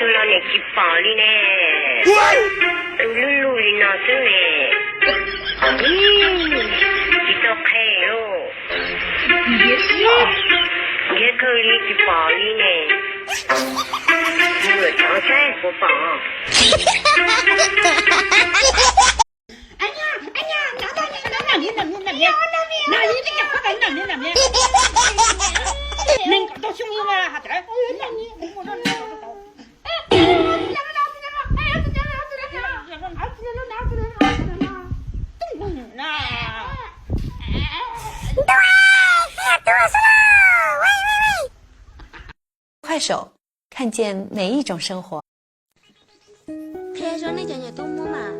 No nim tsis pom li ne. Tus lub lub li no xwb ne. Tsis tau qhe lauj. Ntiav kawg li tsis pom li ne. Luam tov saib puas pom. Qhia zoj nej cov nyuam tub Hmoob mas,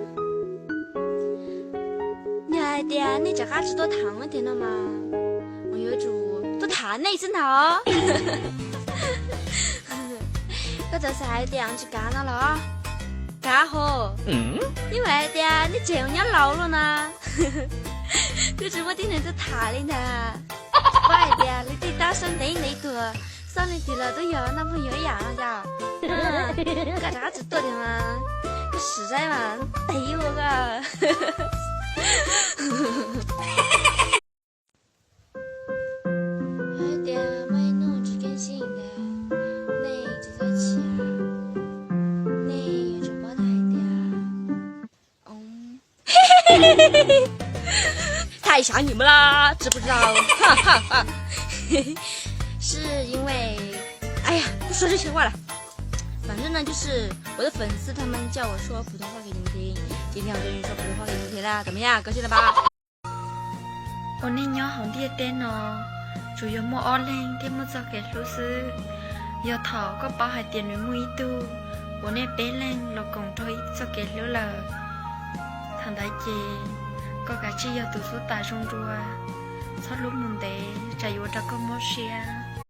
yog hais tias nej rov qab tsis tuaj tham tiag no mas, kuv yuav tsum tuaj tham nej xwb ntag. Koj txawm xav hais tias tsis kav no los? Kav hos. Yeej hais tias nej tseem nyob laus luaj na, twb tsis muaj tib neeg tuaj tham li ntag. Paub hais tias leej twg tab sab ntev ntev tuag, xoj leej twg los twb yog noj phooj ywg ib yam no yom. Koj rov qab tsis tuaj tiag mas, koj sim saib mas tes ua koj. Hais tias muaj ib hnub tsis keeb sij ntag, nej tsis txhob chim, nej yuav tsum paub tau hais tias 太想你们了，知不知道？是因为，哎呀，不说这些话了。反正呢，就是我的粉丝他们叫我说普通话给你们听，今天我终于说普通话给你们听了，怎么样？高兴了吧？ Ua neej nyob hauv ntiaj teb no, tsuas yog muaj ob leeg thiaj muaj txoj kev hlub xwb. Yog thaum koj paub hais tias nws muaj ib tug, uas nej peb leeg los koom rau ib txoj kev hlub lawm, thaum ntawd ces koj kav tsij yog tus xub tas zoo dua, txhob hlub mus ntev tsam yuav ua rau koj mob siab.